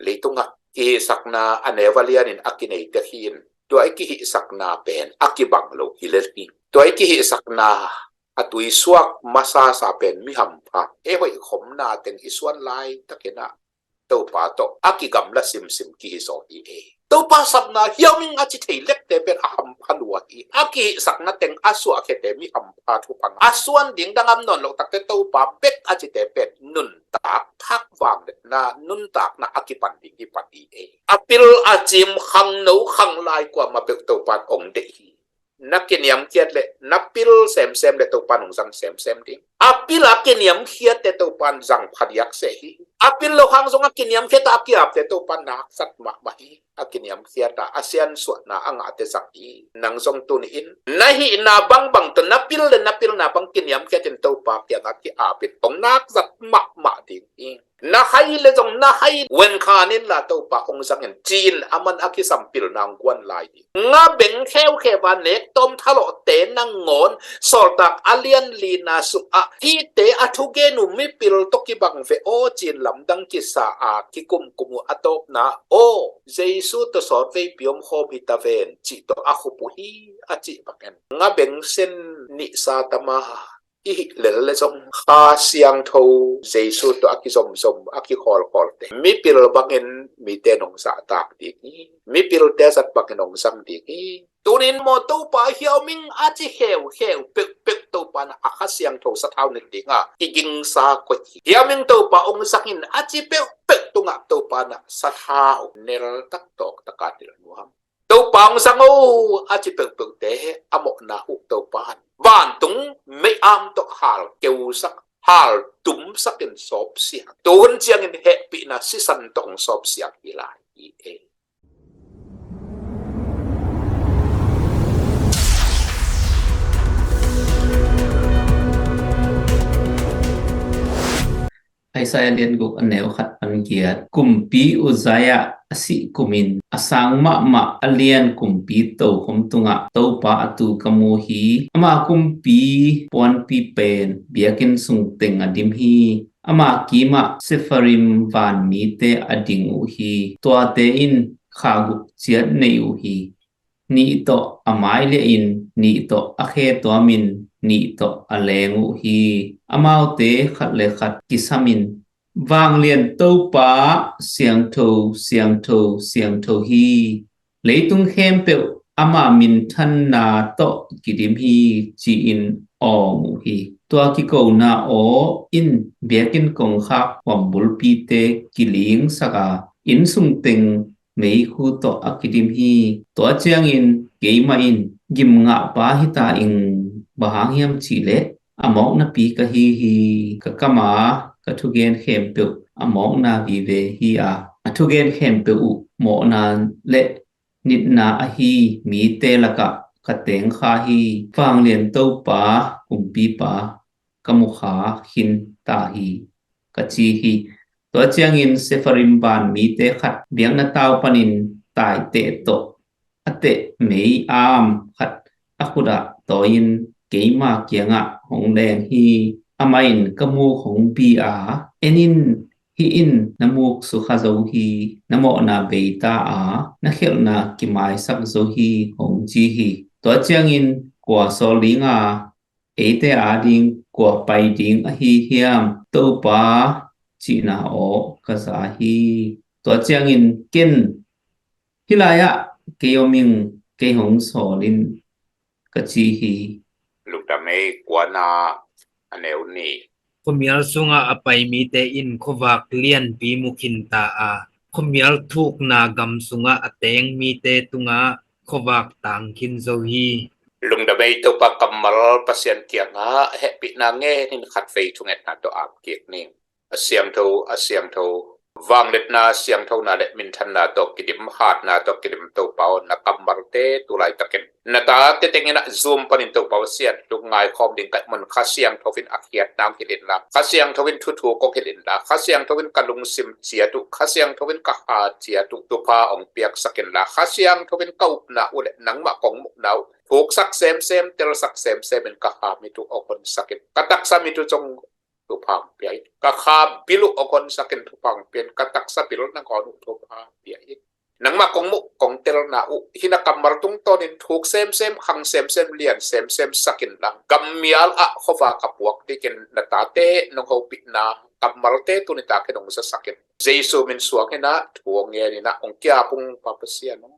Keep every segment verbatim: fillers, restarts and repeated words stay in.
Leitungah kihihsakna a neu a lianin a kinei tek hi-in, tua i kihihsakna pen a kibang lo hi lel hi. Tua i kihihsakna a tuisuak masasa pen mi hampha, ei hoih khomna teng i suan laitakin ah Topa tawh a kigamla simsim kihi zaw hi e. Topa sapna hiau ming a ci thei lekte pen a hampha lua hi. A kihihsakna teng a suahkhiate mi hampha thupha ngah, a suan ding dang om nawn loh takte Topa bek a cite pen nuntak thak vangliatna, nuntakna a kipan ding hi pan hi e. A pil a cim, khangno khanglai kuamah peuh Topa in ong deih hi. Na kiniamkhiat leh na pil semsem leh Topa in ong zang semsem ding. A pil a kiniamkhiatte Topa in zang phadiak seh hi. A pil lo hang zong a kiniamkhiat a kiapte Topa in nak zat mahmah hi. A kiniamkhiat a, a siansuahna a ngahte zang hi. Nang zong tuni-in na hihna bangbang tawh na pil leh na pilna bang kiniamkhiatin Topa kiangah ki-apin ong nak zat mahmah ding hi. Na hai leh zong na hai wen khan inla Topa ong zang in, ci-in aman a kisam pilna ong guan lai ding. Nga beng kheukheu a nek tawm thalawhte nangawn Sawltak a lian lina sungah hihte a thugen uh mipil tawh kibang ve aw, ci-in lamdang kisa a kikumkum uh a tawpna, aw Jesu tawh sawtveipi om khawm hi ta ven, cih tawh a khup uh hi, a cih bangin nga beng sen nih sa tama i hih lel leh zong Kha Siangtho Jesu tawh a kizomzom, a kikhawlkhawlte mipil bangin mite in ong zahtak ding hi. Mipilte a zat bangin ong zang ding hi. Tunin maw Topa hiau ming a ci kheukheu peuhpeuh Topa in a Kha Siangtho sathau nit dingah kigingsa koih hi. Hiau ming Topa ong zang in a ci peuhpeuh tungah Topa in a sathau neltak tawktak a nilh nuam. Topa ong zang o a ci peuhpeuhte a mawhna uh Topa in vantung mei-am tawh hal keusak, hal tumsak in sawpsiang, tuhun ciangin hehpihna sisan tawh ong sawpsiang hi lai hi e. Isaiah lian guk a neu khat pan giat. Kumpi Uzziah a sih kumin a sang mahmah a lian kumpi tokhom tungah Topa a tu ka mu hi. Ama kumpi puanpi pen biakinn sung teng a dim hi. Ama kimah Sepharim van mite a ding uh hi. Tuate in kha guk ciat nei uh hi. Nih tawh a mai liahin, nih tawh a khe tuamin, nih tawh a leng uh hi. Amaute khat le khat kisamin, Vanglian Topa siangtho, siangtho, siangtho hi. Leitung khempeuh ama minthanna tawh kidim hi, ci-in awng uh hi. Tua kikona aw in biakinn kongkhak huam bulpite kilingsak a, innsung teng meikhu tawh a kidim hi. Tua ciangin keimah in gimngahpa hi ta ing, bang hang hiam cihleh a mawknapi ka hi hi. Ka kam a ka thugen khempeuh a mawkna vive hi a, a thugen khempeuh uh mawhna le nitna ahi mite lakah ka teng kha hi. Vanglian Topa, Kumpipa ka mu kha khin ta hi, ka ci hi. Tua ciangin Sepharim van mite khat biakna tau panin taiteh tawh a teh mei-am khat a khutah tawi-in keima kiangah hong leng hi. Amah in ka muk hong bi a, en in, hih in na muk sukha zo hi, na mawhna bei ta a, na khelhna kimaisak zo hi, hong ci hi. Tua ciangin kua sawl ding a, eite ading kua pai ding ahi hiam, Topa, cihna aw ka za hi. Tua ciangin ken, hih lai-ah kei om ing, kei hong sawl in, ka ci hi. Lungdam ei. Kuana a neu nih. Khuamial sungah a pai mite in khuavak lianpi mu khin ta a, khuamial thukna gam sungah a teng mite tungah khuavak tang khin zo hi. Lungdam ei. Topa kammal Pasian kiangah hehpihna ngenin khatvei thungetna tawh ap kik ning. A siangtho, a siangtho, vangliatna siangthona le minthanna tawh kidim, hatna tawh kidim Topa aw, na kammalte tu laitakin na tate tengin ah Zoom panin Topa aw, sian lungngai khawm ding ka hih manin Kha Siangtho in a khiatna hong hilh inla, Kha Siangtho in thuthuk hong hilh inla, Kha Siangtho in ka lungsim ciat uh, Kha Siangtho in ka ha ciat uh thupha hong piaksak inla, Kha Siangtho in ka upna uh le nangmah kong muhna uh thuksak semsem, telsak semsem in ka ha mit uh hong honsak in, ka taksa mit uh zong thupha hong pia in. Ka kha bil uh hong honsak in, thupha hong pia in. Ka taksa bil nangawn uh thupha hong pia in. Nangmah kong muh kong telna uh hi na, kammal tungtawnin thuk semsem, khang semsem, lian semsem sak inla, gammial ah khuavak a puak dingin na tate nong hopihna kammalte tuni takin hong zasak in. Jesu min suang hi na, thu hong ngen hi na, hong ki-ap ung Pa Pasian aw.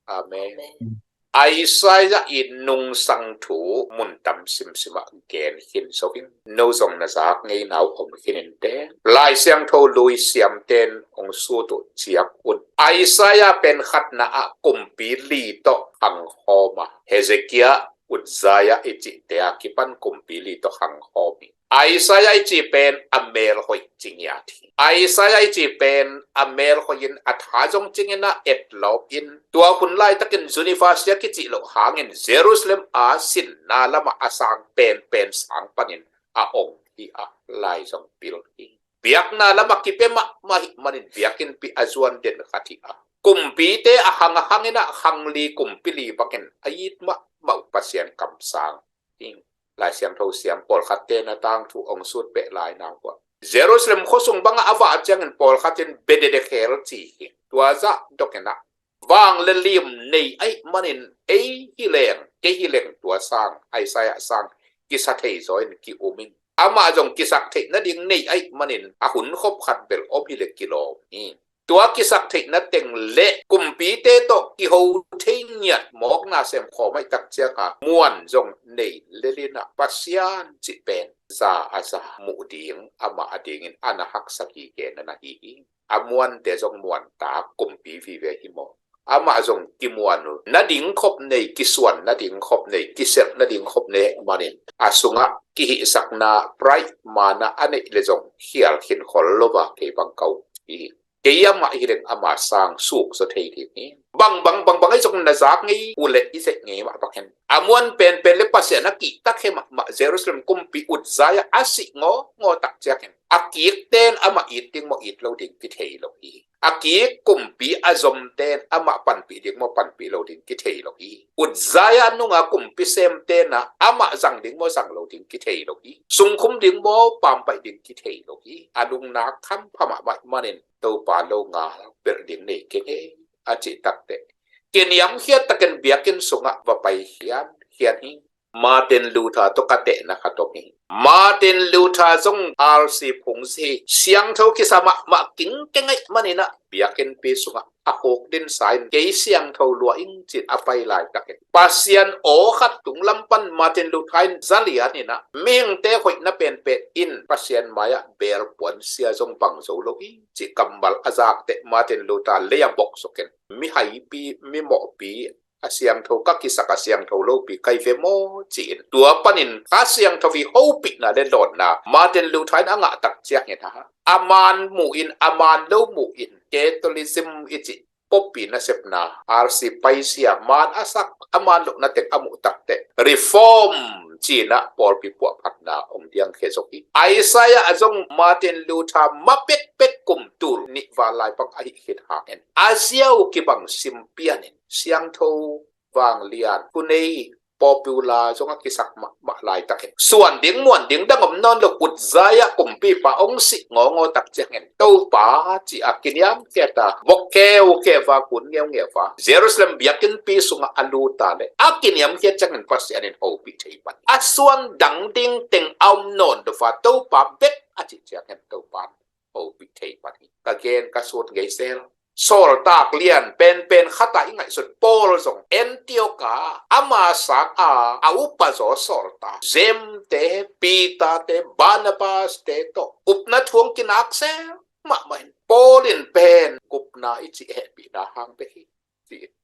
Amen. Amen. Isaiah i nungsang thu mun tam simsim ah gen khin zo ing. No zong na zak ngeina uh om khin inteh. Lai Siangtho lui siamten hong sut uh ciak un. Isaiah pen khatna ah kumpi li tawh khang khawm a, Hezekiah, Uzziah i cihte a kipan kumpi li tawh khang khawm hi. Isaiah i cih pen a mel hoih ci ngiat hi. Isaiah i cih pen a mel hoih in, a tha zong cingin a etlawp in, tua hun laitakin university a kicih loh hangin Jerusalem a sinna lamah a sang penpen sang panin a ong hi a, lai zong pil hi. Biakna lamah kipia mahmah hi manin biakinnpi a zuan den khat hi a, kumpite a hang a hangin a, khang li kumpi li bangin a it mahmah uh Pasian kamsang hi. Lai Siangtho siam pawlkhatte na tangthu hong sut peh lai nau uh a, Jerusalem khuasung bangah a vah ciangin pawlkhat in Bededekhel ci hi. Tua zah dok in a, vang le lim nei ahih manin ei hi leng, kei hi leng tua sang, Isaiah sang kisa thei zaw in ki-um ing. Amah zong kisak theih nading nei ahih manin a hun khop khat bel om hi le kilawm hi. Tua kisak theihna teng le kumpite tawh kiho thei ngiat mawkna sem khawm ahih tak ciangin muan zong nei lel in a, Pasian cih pen za a za muh ding amah a dingin a na haksa hi gen a na hi hi. A muante zong muantak kumpi vive hi maw? Amah zong kimuan uh nading khop nei, kisuan nading khop nei, kiselh nading khop nei ahih manin a sungah kihihsakna, pride, mana a neih le zong khial khin khol lo a, kei bang ka ut hi. Kei amah hi leng ama sang suk zaw thei ding hi. Bang bang bang bang ahi zong na zak ngei uh leh i zek ngei mah bang hen. A muan penpen le Pasian a kihtak hi mahmah Jerusalem kumpi Uzziah a sih ngawngawtak ciangin a kikten amah it ding maw it lo ding kithei lo hi. A kik kumpi a zomten amah panpih ding maw panpih lo ding kithei lo hi. Uzziah nunga kumpi semten a amah zang ding maw zang lo ding kithei lo hi. Sungkhum ding maw pampaih ding kithei lo hi. A lungnak khampha mahmah ahih manin Topa lo ngal belh ding nei keng ei a cih takteh, kiniamkhiat takin biakinn sungah va pai khiankhian hi. Martin Luther tawh ka tehna khat om hi. Martin Luther zong R C phungzi hi. Siangtho kisa mahmah kingkeng ahih manin a, biakinnpi sungah a khukdinsa in kei siangtho lua ing ci-in a pai laitakin Pasian aw khat tunglam pan Martin Luther in za lian in a, mihingte hoihna penpen in Pasian mai-ah beel puansia zong bang zo lo hi cih kammal a zakteh Martin Luther lei a bok sukin, mi haipi, mi mawhpi, a siangtho ka kisak a siangtho lopi ka hi ve maw ci-in, tua panin Kha Siangtho i hopihna le lawnna Martin Luther in a ngahtak ciangin a, a man mu-in, a man lo mu-in, Catholicism i cih popi nasepna, R C paisia, man a sak, a man lohna teng a muh takteh Reform ci-in a pawlpi puahphatna hong diangkhia zo hi. Isaiah a zong Martin Luther ma pekpek kum tul nih val lai bang ahih khit hangin a ziau kibang sim pianin siangtho, vanglian, thunei, popular zong a kisak mahmah laitakin suan ding muan ding dang om nawn lo, Uzziah kumpipa hong sih ngawngawtak ciangin Topa ci-a kiniamkhiat a, vok kheukheua, kun ngeungeu a, Jerusalem biakinnpi sungah a lut a leh a kiniamkhiat ciangin Pasian in hopih thei pan, a suan dang ding teng a om nawn lo a, Topa bek a cih ciangin Topa in hopih thei pan hi. Ka gen ka sut ngei sel. Sawltak lian penpen khat a i ngaihsut Paul zong Antioch a ama sang a, a upa zaw sawltak James te, Peter te, Barnabas te tawh upna thu hong kinak sel mahmah in, Paul in pen gupna i cih hehpihna hang bek hi.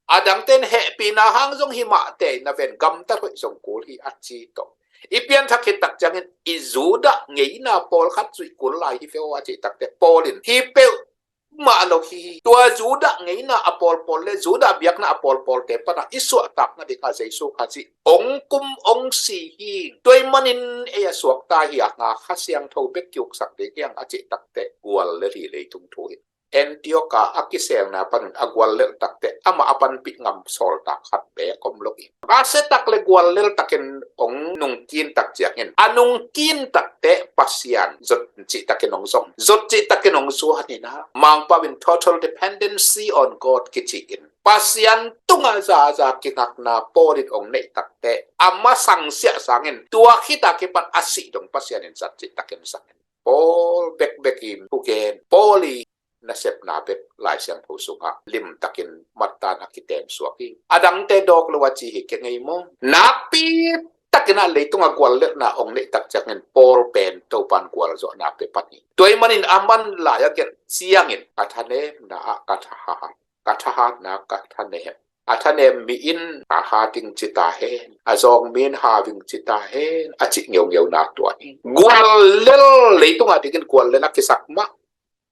A dangte in hehpihna hang zong hi mah teh, na ven gamtat hoih zong kul hi a ci tawh, i pianthak khit tak ciangin i Judah ngeina pawlkhat zuih kul lai hi ve aw a cih takteh Paul in hi peuh mah lo hi. Tua Judah ngeina a pawlpawl le Judah biakna a pawlpawlte panah i suahtak nadingah Jesu Khazih hong kum hong si hi. Tua ahih manin ei a suakta hi a, nga Kha Siangtho bek kiuksak ding hi hang a cih takteh gual le li leitung thu hi. Antioch a a kiselna panun a guallelh takteh amah a panpih ngam sawltak khat beek om lo hi. A setak le guallelh takin hong nungkin tak ciangin a nungkin takteh Pasian zot cihtakin hong zong, zot cihtakin hong zuaninah Mangpau in total dependency on God kici in Pasian tungah zaza kingakna Paul in hong neih takteh a masang siah sangin tua khita kipan a sih dong Pasian in zat cihtakin sangin Paul bekbek in thugen Paul i nasepna bek Lai Siangtho sungah limtakin mattan a kitem suak hi. A dangte dawk lo a ci hi kei ngei maw? Nakpi takin a leitung a guallelhna hong neih tak ciangin Paul pen Topan gualzawhna pe pan hi. Tua ahih manin a man lai a gelh ciangin ka thanemna ah ka thahat, ka thahatna ka thanem, a thanem mi in a hat ing ci ta hen, a zawng mi in hau ing ci ta hen a cih ngeungeuna tua hi. Guallelh, leitungah dingin guallelh a kisak mah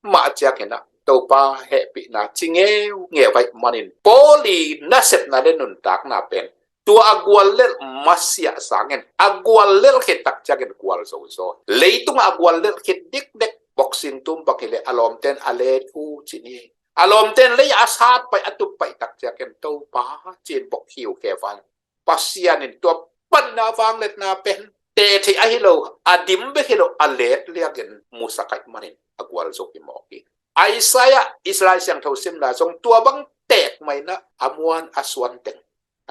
mah cianginah Topa hehpihna ci ngeungeu ahih manin Paul i nasepna le nuntakna pen tua a guallelh masiah sangin a guallelh khit tak ciangin gualzo zaw. Leitungah a guallelh khit dikdek boxing tum bang hileh a lawmten a let uh ci ni. A lawmten lei a sat paih a tup paih tak ciangin Topa ci-in bok khiu khe val. Pasian in tua panna vangliatna pen teh theih ahi lo, a dim bek hi lo, a let liangin musak ahih manin a gualzo hi mawk hi. Isaiah, Israel siangtho simna zong tua bang teek mah inah a muan a suan teng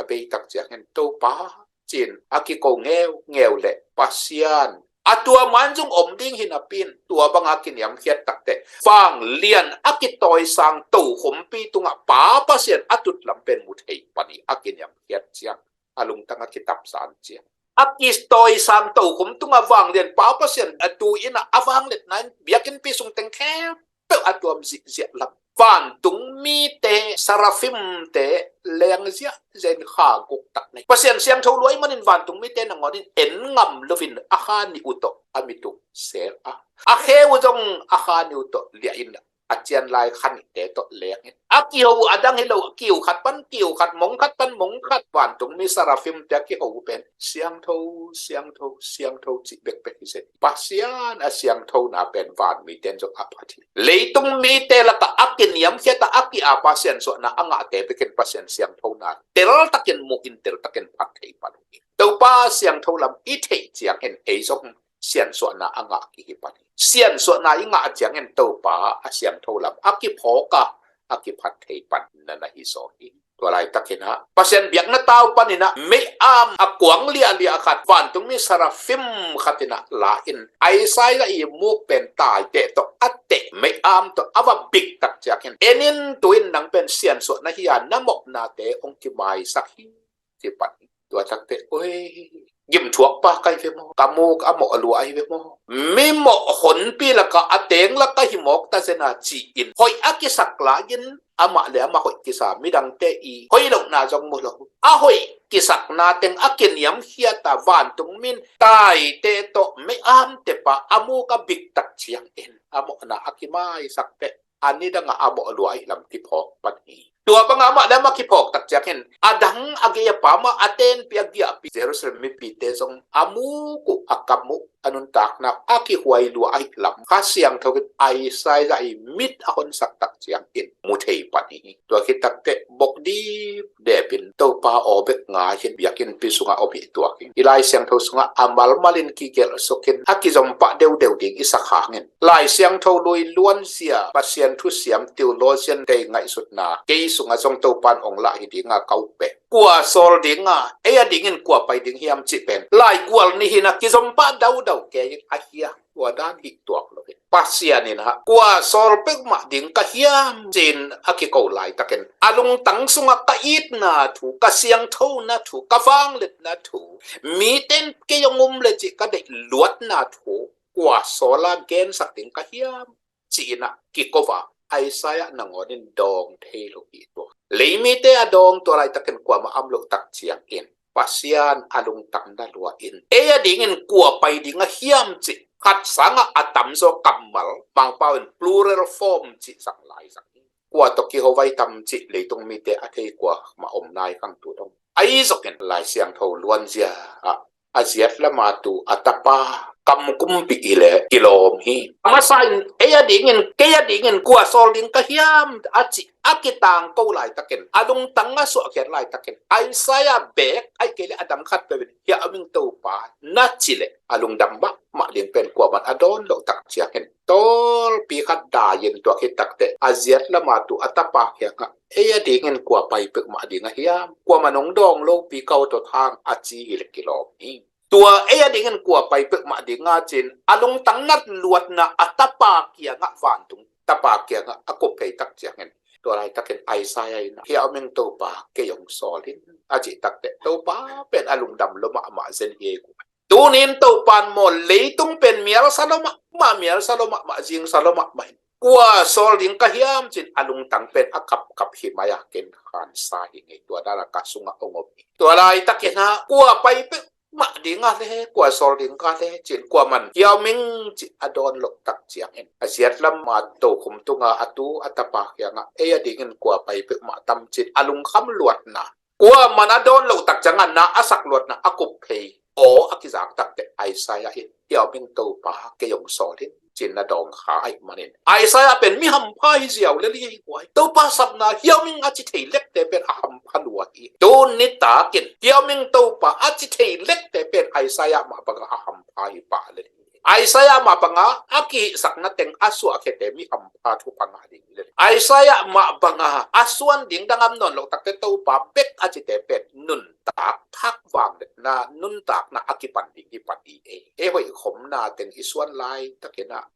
a bei tak ciangin Topa ci-in a kiko ngeungeu le Pasian a tua man zong om ding hi napi-in tua banga kiniamkhiat takteh vanglian a kitawisang tokhompi tungah Pa Pasian a tutlam pen mu thei pan hi a kiniamkhiat ciang, a lungtang a kitapsan ciang. A kitawisang tokhom tungah vanglian Pa Pasian a tu-in a vangliatna in biakinnpi sung teng khempeuh a tuam zihziah lam. Vantung mite, seraphimte leng ziahziah in kha guk tak nei. Pasian siangtho lua ahih manin vantung mite nangawn in en ngam loin a kha nih uh tawh a mit uh sel a, a khe uh zong a kha nih uh tawh liah in a cian lai kha nihte tawh leng in a kiho uh a dang hi lo, kiu khat pan kiu khat, mong khat pan mong khat, vantung mi seraphimte a kiho uh pen siangtho, siangtho, siangtho cih bekbek hi zen. Pasian a siangthona pen van mite in zong a phat hi. Leitung mite lakah a kiniamkhiat a, a ki-apa siansuahna a ngahte bekin Pasian siangthona teltakin muh in teltakin phat thei pan uh hi. Topa siangtho lam i theih ciangin ei zong siansuahna a ngah kihi pan hi. Siansuahna i ngah ciangin Topa a siangtho lam a kiphawk a, a kiphat thei pan na na hi zaw hi. Tua laitakinah Pasian biakna tau paninah mei-am a kuang liahliah khat, vantungmi seraphim khatinah la-in Isaiah i muk pen taite tawh a teh mei-am tawh a va bik tak ciangin, en in, tu-in nang pen siansuah na hi a, na mawhnate hong kimaisak hi, ci pan hi. Tua takteh, oi, gimthuakpa ka hi ve maw? Ka muk a mawh lua ahi ve maw? Mi mawh honpi lakah a teng lak ahi mawk ta zen a, ci-in hoih a kisak lai-in amah le amah hoih kisa, midangte i hoih lohna zong mu lo, a hoih kisakna teng a kiniamkhiat a, vantungmi in taite tawh mei-am tepa a muk a bik tak ciangin a mawhna a kimaisak teh a nidangah a mawh lua ahi lam kiphawk pan hi. Tua bangah amah le amah kiphawk tak ciangin a dang a gei a pam a, a tenpi a giahpi Jerusalem mipite zong a muk uh, a kam uh, a nuntakna a kihuai lua ahi lam Kha Siangtho in Isaiah i mit a honsak tak ciangin mu thei pan hi. Tua khit takteh bok dipdepin Topa aw bek ngai-in biakinnpi sungah om hi tuak hi. I Lai Siangtho sungah a malmalin kigelh sukin a kizompah deudeu ding i sak hangin Lai Siangtho lui luanzia, Pasian thusiam, theologian te i ngaihsutna, kei sungah zong Topan ong lah hi dinga ka upeh, kua sawl dinga, ei a dingin kua pai ding hiam cih pen laigual nihin a kizompah daudau kei in a hia, tua dan hih tuak lo hi. Pasian in ah kua sawl peuhmah ding ka hiam ci-in a kiko laitakin a lungtang sungah ka itna thu, ka siangthona thu, ka vangliatna thu, mite in kei hong um le cih ka deih luatna thu kua sawla gensak ding ka hiam, ci-in ah kiko a, Isaiah nangawn in dawng thei lo hi tua. Leimite a dawng tua laitakin kuamah a om loh tak ciangin Pasian a lungtang na lua in ei a dingin kua pai ding a hiam cih khat sangah a tamzaw kammal, Mangpau in plural form cih sang lai sang hi. Kua tawh kiho vai tam cih leitung mite a thei kuamah om nai khang tu dong. Ahi zongin Lai Siangtho luanzia ah a ziat lama tu a tapa kam kumpi hi leh kilawm hi. A masa in ei a dingin, kei a dingin kua sawl ding ka hiam a cih a kitangko laitakin, a lungtang a suahkhiat laitakin, Isaiah beek ahih kei leh a dang khat peuh in, Hih a om ing Topa, na cih leh a lungdam mahmah ding pen kuaman a dawn loh tak ciangin, tawlpi khat dai-in tuak hi takteh, a ziat lama tu a tapa kiangah, Ei a dingin kua pai peuhmah ding a hiam? Kuaman hong dawng lopi ka awt hang, a ci hi leh kilawm hi. Tua ei a dingin kua pai peuhmah ding a cin, a lungtang nat luatna a tapa kiangah vantung, tapa kiangah a kup phei tak ciangin, tua laitakin Isaiah in, Hih a om ing Topa, kei hong sawl in, a cih takteh Topa pen a lungdam lua mahmah zen hi ei guai. Tunin Topan maw, leitung pen mialsa lua mahmah, mialsa lua mahmah, zingsa lua mahmah in, kua sawl ding ka hiam cin a lungtang pen a kapkap hi mai-a ken khansa hi ngei, tua dala ka sungah hong om hi. Tua laitakin ah kua pai peuhmah ding a le, kua sawl ding ka le cin kuaman Hih a om ing cih a dawn loh tak ciangin, a ziat lama tokhum tunga a tu a tapa kiangah, Ei a dingin kua pai peuhmah tam cin a lungkham luatna, kuaman a dawn loh tak ciangah na a sak luatna a kup phei aw a kizak takteh Isaiah in, Hih a om ing Topa, kei hong sawl in, cin na dawng kha ahih manin, Isaiah pen mi hampha hi ziau lel hi ei guai. Topa sapna Hih a om ing a ci thei lekte pen a hampha lua hi. Tuni takin Hih a om ing Topa a ci thei lekte pen Isaiah mah bangah a hampha hi pah lel hi. Isaiah mah banga a kihihsakna teng a suahkhiate mi hampha thupha ngah ding hi lel hi. Isaiah mah banga a suan ding dang om nawn loh takteh Topa bek a cite pen nuntak thak vangliatna, nuntakna a kipan ding hi pan hi ei. Ei hoih khomna teng i suan laitakin ah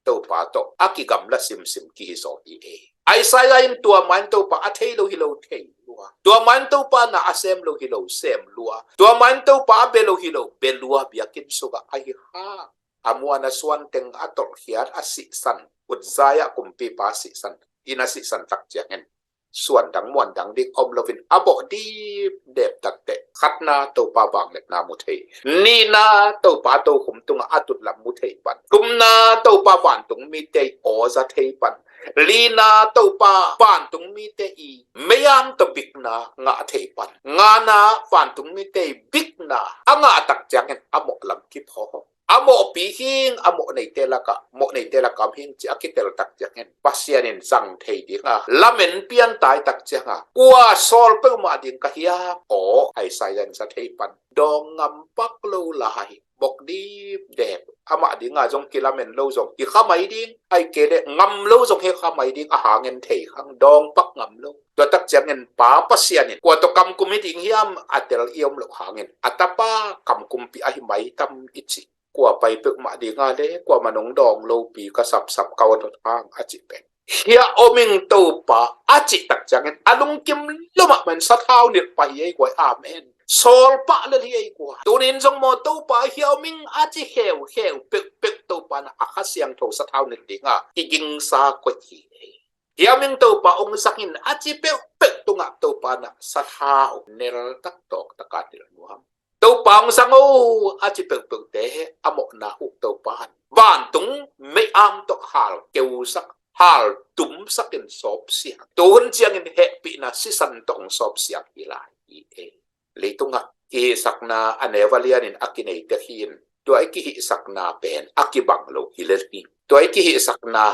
Topa tawh a kigamla simsim kihi zaw hi ei. Isaiah in tua mah in Topa a thei lo hi lo thei lua, tua mah in Topa na a sem lo hi lo sem lua, tua mah in Topa a bia lo hi lo bia lua, biakinn sungah ahi hang a muan a suan teng a tolhkhiat a sihsan, Uzziah kumpipa sihsan, inn a sihsan tak ciangin, suan dang muan dang ding om loin a bawh dipdep takteh, khatna Topa vangliatna mu thei, nihna Topa tokhum tungah a tutlam mu thei pan, thumna Topa vantung mite aw za thei pan, lina Topa vantung mite i mei-am tawh bikna ngah thei pan, ngana vantung mite i bikna a ngah tak ciangin a mawh lam kiphawk, a mawhpi hing, a mawh neite lakah, mawh neite lakah om hing ci a kitel tak ciangin Pasian in zang thei dinga lamen pian tai tak cianga, kua sawl peuhmah ding ka hiam aw Isaiah in za thei pan, dawng ngam pak lo lai, bawk dipdep, amah dinga zong kilamen lo zong hi kha mai ding, ahih kei leh ngam lo zong hi kha mai ding, a hang en thei khang, dawng pak ngam lo. Tua tak ciangin Pa Pasian in kua tawh kamkum hi ding hiam a tel i om loh hangin, a tapa kamkumpi ahi mai tam i cih, kua pai peuhmah ding a le, kuaman hong dawng lopi ka sapsap ka awt hang a cih pen, Hih a om ing Topa a cih tak ciangin a lungkim lua mahmah in sathau nilh pah hi ei guai. Amen. Sawl pah lel hi ei guai. Tunin zong maw, Topa Hih a om ing a ci kheukheu peuhpeuh Topa na a Kha Siangtho sathau nilh dinga kigingsa koih hi ei. Hih a om ing Topa hong zang in a ci peuhpeuh tungah Topa na sathau nel tak tawk taka nilh nuam. Topa hong zang o a ci peuhpeuhte a mawhna uh Topa in vantung mei-am tawh hal keusak, hal tumsak in sawpsiak, tuhun ciangin hehpihna sisan tawh hong sawpsiak hi lai hi ei. Leitungah kihihsakna a neu a lianin a kinei tek hi-in, tua i kihihsakna pen a kibang lo hi lel hi. Tua i kihihsakna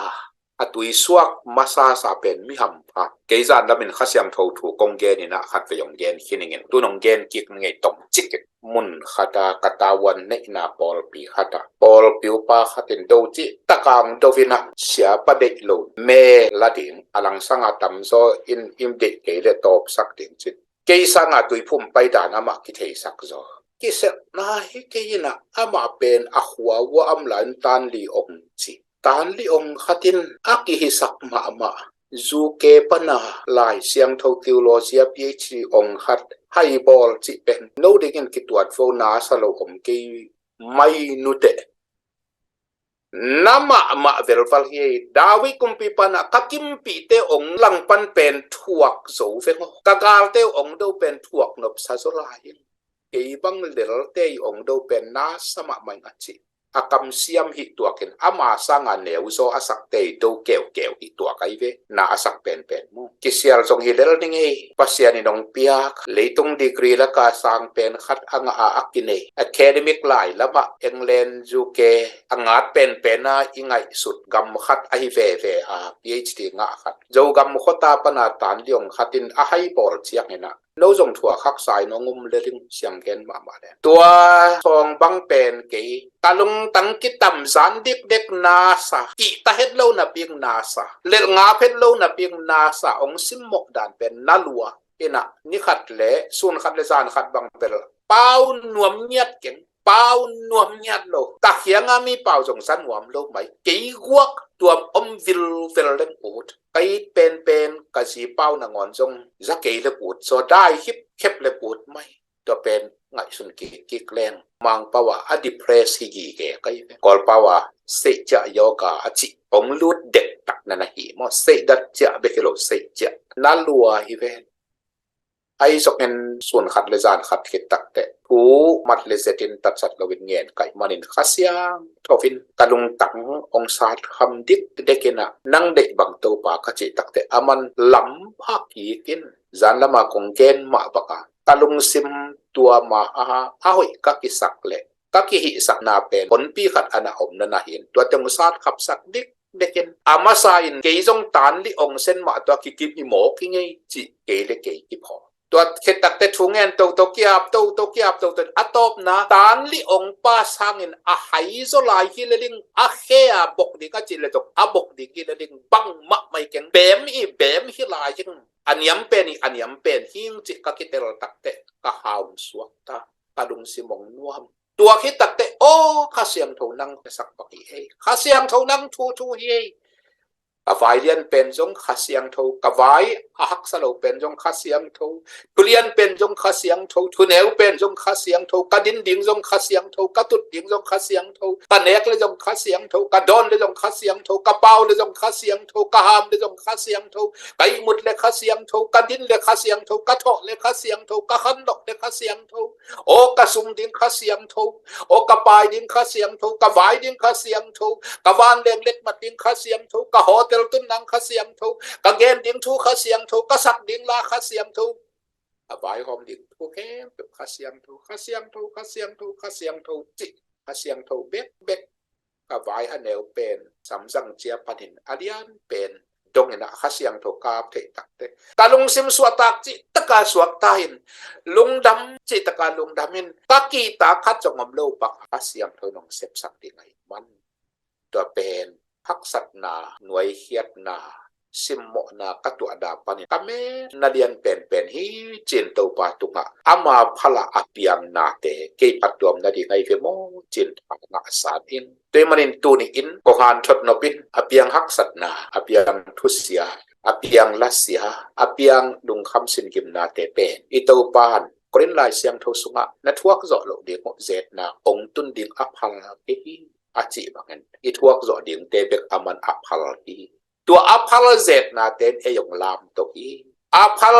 a tuisuak masasa pen mi hampha. Kei zan lamin Kha Siangtho thu kong gen in ah khatvei hong gen khin ing in, tun hong gen kik ning ei, tom cik in. Mun khata ka tavuan neihna pawlpi khata pawlpi upa khatin do cih takang do in ah, siapa deih lo me la ding, a langsanga tamzaw in im deih kei le tawpsak ding cin, kei sanga tuiphum paidan amah kitheisak zaw. Kiselhna hi kei in ah, amah pen a khua uah a om lai-in tanli ong ci, tanli ong khatin a kihisak mahmah, zuke pana Lai Siangtho theology a P H D ong khat haibawl cih pen no dingin kituat vo nasa lo om kei mai nuteh. Na mahmah velval hi ei. David kumpipa na ka kimpihte ong langpan pen thuak zo veng aw, ka galte ong do pen thuak nopsa zaw lai ing. Kei bang lelte i ong do pen nasa mahmah ing a cih, a kamsiam hih tuakin ama sanga neuzaw a sakte i do keukeu hih tuak ahi ve, na a sak penpen mu. Kisial zong hi lel ning ei, Pasian in hong piak leitung degree laka sang pen khat a ngah a, a kinei, academic lai lamah England, U K a ngat penpen a i ngaihsut gam khat ahi veve a, P H D ngah khat, Zogam khuata pana tan liong khat in a hai bawl ciangin ah, no zong thuak haksa in hong um le ding, siang gen mahmah le. Tua sawng bang pen kei ka lungtang kitam zan dikdek nasa, kihta het lo napi-in nasa, lelh ngap het lo napi-in nasa hong simmawh dan pen na lua. Inah ni khat le sun khat le zan khat bang bel pau nuam ngiat keng, pau nuam ngiat lo. Takhianga mi pau zong za nuam lo mai. Kei guak tuam om vilvel leng ut. Ka it penpen ka zi pau nangawn zong za kei le ut. Zaw dai hipkhep le ut mai. Tua pen ngaihsun kikkik leng Mangpau ah a depress hi gige ka hi ve. Kawlpau ah seih ciah yoga a cih hong lut dektak na na hi maw. Seih dat ciah bek hi lo, seih ciah na lua hi ve. Ahi zongin sun khat le zan khat khit takteh thu mat le zetin tatsat loin ngen ka hih manin Kha Siangtho in ka lungtang hong sat kham dikdek inah, nang deih bang Topa ka cih takteh a man lam phak kik in, zan lama kong gen mah banga ka lungsim tua ma a, a hoih ka kisak leh ka kihihsakna pen honpi khat a na om na na hi in, tua teng hong sat khapsak dikdek in. A masa in kei zong tan li ong sen mah tua kikim hi mawk hi ngei cih kei le kei kiphaw. Tua khit takteh thu ngen toto kiap, toto kiap, toto a tawpna tan li ong pa sangin a hai zaw lai hi le ding, a khe a bok ding a cih le zong a bok ding hi le ding, bangmah mai keng, bem hi, bem hi lai hing, a niam pen hi, a niam pen hing cih ka kitel takteh ka haum suak ta, ka lungsim ong nuam. Tua khit takteh, aw, Kha Siangtho nang piasak bang hi ei. Kha Siangtho nang thuthu hi ei. Ka vai lian pen zong Kha Siangtho, ka vai a haksa lo pen zong Kha Siangtho, thu lian pen zong Kha Siangtho, thu neu pen zong Kha Siangtho, ka din ding zong Kha Siangtho, ka tut ding zong Kha Siangtho, ka nek le zong Kha Siangtho, ka dawn le zong Kha Siangtho, ka pau le zong Kha Siangtho, ka ham le zong Kha Siangtho, ka ihmut le Kha Siangtho, ka din le Kha Siangtho, ka thawh le Kha Siangtho, ka khanlawh le Kha Siangtho. Aw ka sung ding Kha Siangtho, aw ka pai ding Kha Siangtho, ka vai ding Kha Siangtho, ka vanleng letmat ding Kha Siangtho, ka hotel tun nang Kha Siangtho, ka gen ding thu Kha Siangtho, ka sak ding la Kha Siangtho, a vaihawm ding thu khempeuh Kha Siangtho, Kha Siangtho, Kha Siangtho, Kha Siangtho cih, Kha Siangtho bekbek. Ka vai a neu pen samzang cia panin a lian pen dongin ah Kha Siangtho ka ap theih takteh ka lungsim suahtak cih taka suakta in, lungdam cih taka lungdam in, ka kihta khat zong om lo bang Kha Siangtho in hong sepsak ding ahih man. Tua pen haksatna, nuaikhiatna, simmawhna ka tuahna panin ka mel na lian penpen hi ci-in Topa tungah ama phala a piangnate kei phattuam nading ahi ve maw ci-in tha ngah san ing. Tua ahih manin tuni-in kong hanthot nop in a piang haksatna, a piang thusia, a piang lasia, a piang lungkham singimnate pen i Topa in Korin Lai Siangtho sungah na thuak zawh loh ding uh zetna ong tun ding a phal kei hi a cih bangin i thuak zawh dingte bek a man a phal hi. Tua a phal zetnate in ei ong lamto hi. A phal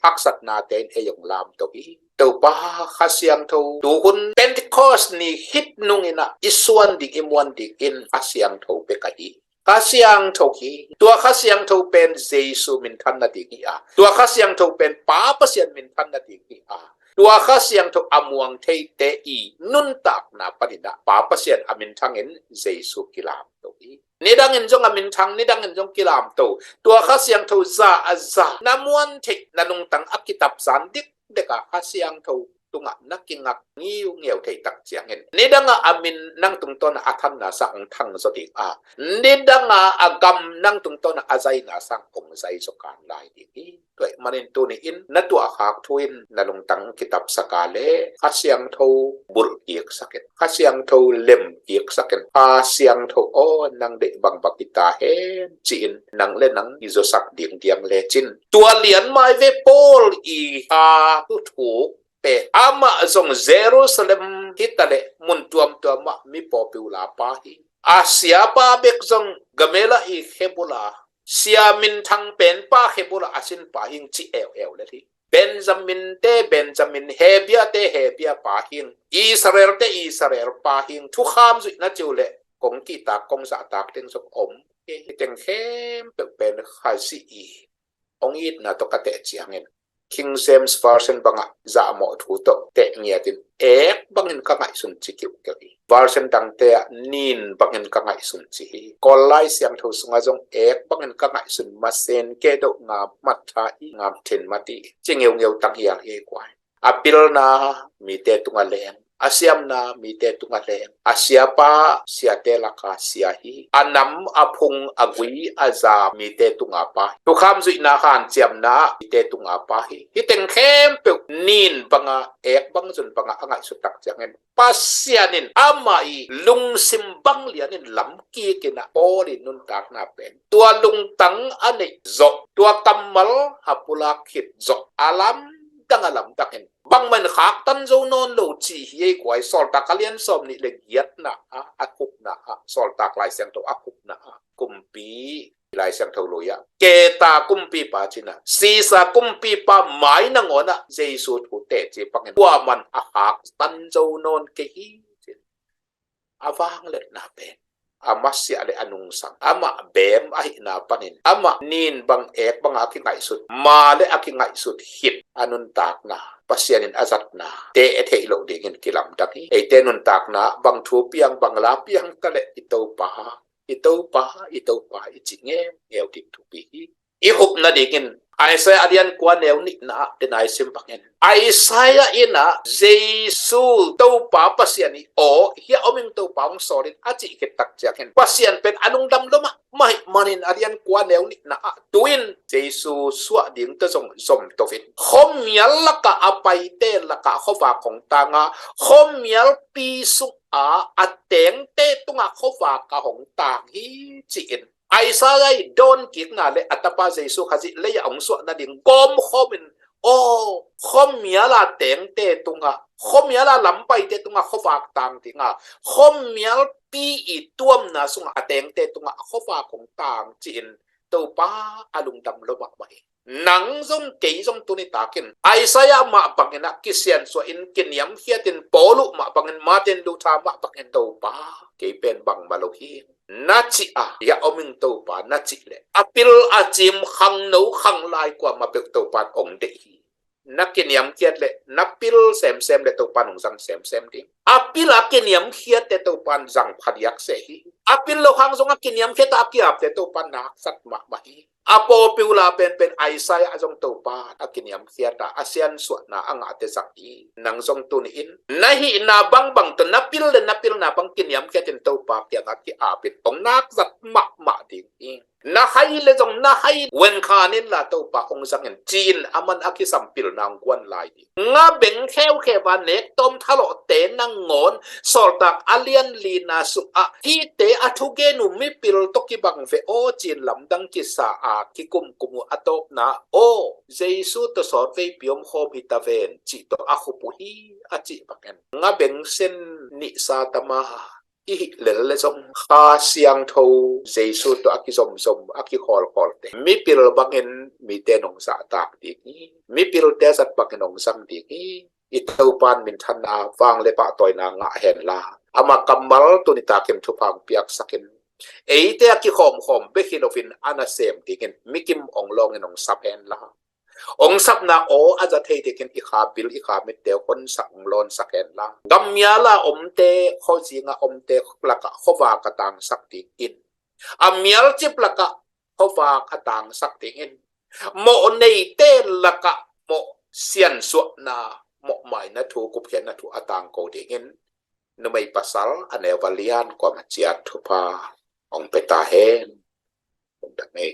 haksatnate in ei ong lamto hi. Topa Kha Siangtho tuhun Pentecost ni khit nungin ah i suan ding, i muan dingin Kha Siangtho bek ahi. Kha Siangtho hi. Tua Kha Siangtho pen Jesu minthan nading hi a, tua Kha Siangtho pen Pa Pasian minthan nading hi a, tua Kha Siangtho a muang theite i nuntakna panin ah Pa Pasian a minthangin Jesu kilamto hi. Nidangin zong a minthang, nidangin zong kilamto. Tua Kha Siangtho za a za na muan theih, na lungtang a kitap zan dikdek a Kha Siangtho tungah na kingak ngiungeu thei tak ciangin, nidangah a min nang tungtawn a thanna sang ong thang zaw ding a, nidangah a gam nang tungtawn a zaina sang ong zai zaw kan lai ding hi. Tua ahih manin tuni-in na tuahkhak thu in na lungtang kitapsak a le Kha Siangtho bulh kiksak in, Kha Siangtho lem kiksak in, Kha Siangtho aw nang deih bangbang hi ta hen ci-in nang le nang i zawsak ding diam lecin. Tua lian mai ve Paul i Kha thuthuk pen amah zong Jerusalem hi ta leh mun tuamtuam ah mi pawlpi uh la pa hi. A siapa bek zong Gamaliel i khebul a, sia minthang penpa khebul a a sinpa hing ci eueu le hi. Benjamin te Benjamin, Hebia te Hebia pa hing, Israel te Israel pa hing, thukham zuih na ci uh leh kong kihtak kong zahtak teng zong om. Hih teng khempeuh pen Khazih i hong itna tawh ka teh ciangin, King James Version bangah zahmawh thu tawh teh ngiatin, ek bangin ka ngaihsun ci kiuhkeuh hi. Version dangte ah nin bangin ka ngaihsun ci hi. Kawl Lai Siangtho sungah zong ek bangin ka ngaihsun, masen kei deuh ngam mat tha hi, ngam thin mat hi, ci ngeungeu tang hial hi kua hi. A pilna mite tungah leng, a siamna mite tungah leng, a siapa siate laka sia hi. A nam a phung a gui a za mite tunga pa hi. Thukham zuihna hanciamna mite tunga pa hi. Hih teng khempeuh nin banga, ek bang zun banga a ngaihsut tak ciangin, Pasian in amah i lungsim bang lianin lam kikin a Paul in nuntakna pen, tua lungtang a neih zawh, tua kammal a pulak khit zawh, a lamdang a lamdang in, bangmah in khaktan zo nawn lo cih hi ei kua hi. Sawltak a lian sawm nih le giatna ah, a khupna ah, Sawltak Lai Siangtho a khupna ah, kumpi Lai Siangtho lui ah, Keta kumpipa cina, Sisa kumpipa mai nangawn ah Jesu thu teci pangin, kuaman a khaktan zo nawn kei hi cin. A vangliatna pen, a masiah le a nungsang, amah beem ahihna panin, amah nin bang ek banga a kingaihsut, ma le a kingaihsut khit a nuntakna, Pasian in a zatna te e theih loh dingin kilamdang hi. Eite nuntakna bang thu piang, bang la piang ta le, i Topa, i Topa, i Topa i cih ngeungeu ding thupi hi. I khupna dingin Isaiah a lian kua neu nihna ah, tena i sim bangin, Isaiah in ah Jesu Topa Pasian i aw, hih a om ing Topa hong sawl in a cih khit tak ciangin, Pasian pen a lungdam lua mahmah ahih manin a lian kua neu nihna ah, tu-in Jesu suah ding tawh zong zom to in, khuamial lakah a paite lakah khuavak hong tang a, khuamialpi sungah a tengte tungah khuavak a hong tang hi ci-in, Isaiah i dawnkikna le a tapa Jesu Khazih lei-ah hong suah nading gawmkhawmin, aw, khuamial a tengte tungah, khuamial a lampaite tungah khuavak tang ding a, khuamialpi i tuamna sungah a tengte tungah khuavak hong tang ci-in, Topa a lungdam lua mahmah hi. Nang zong kei zong tuni takin Isaiah mah bangin ah kisiansuah in, kiniamkhiatin, Paulu mah bangin, Martin Luther mah bangin, Topa, kei pen bangmah lo hi, na cih a, hih a om ing Topa na cih leh, a pil a cim khangno khanglai kuamah peuh Topan hong deih hi. Na kiniamkhiat leh, na pil semsem leh Topan hong zang semsem ding. A pil a kiniamkhiatte Topan zang phadiak seh hi. A pil lo hang zong a kiniamkhiat a kiapte Topan na haksat mahmah hi. A popular penpen Isaiah zong Topa a kiniamkhiat a, a siansuahna a ngahte zang hi. Nang zong tuni-in na hihna bangbang tawh, na pil le na pilna bang kiniamkhiatin Topa kiangah kiapin, hong na hakzat mahmah ding hi. Na hai le zong na hai ven khan inla, Topa hong zangin, ci-in aman a kisam pilna hong guan lai ding. Nga beng kheukheu a nek tawm thalawhte nangawn, Sawltak a lian lina sungah, hihte a thugen uh mipil tawh kibang ve aw, ci-in lamdang kisa a kikumkum uh a tawpna, aw, Jesu tawh sawtveipi omkhawm hi ta ven, cih tawh a khup uh hi, a cih bangin, nga beng sen nihsa tama i hih lel le zong, Kha Siangtho Jesu tawh a kizomzom, a kikhawlkhawlte mipil bangin mite in hong zahtak ding hi. Mipilte a zat bangin hong zang ding hi. I Topan minthanna, vangliat pahtawina ngah henla, ama kammal tuni takin thupha hong piaksakin, eite a kikhawmkhawm bek hi loin a nasem dingin mikim hong lawngin hong sap henla, hong sapna aw a za thei dingin i kha bil, i kha mitte honsak, hong lawnsak henla, gammial a omte, khuazinga omte lakah khuavak a tangsak dingin, a mialcip lakah khuavak a tangsak dingin, mawh neite lakah mawh siansuahna, mawh maina thu, kupkhiatna thu a tangko dingin, numei pasal a neu a lian kuamah ciat thupha hong pia ta hen. Hong dang ei.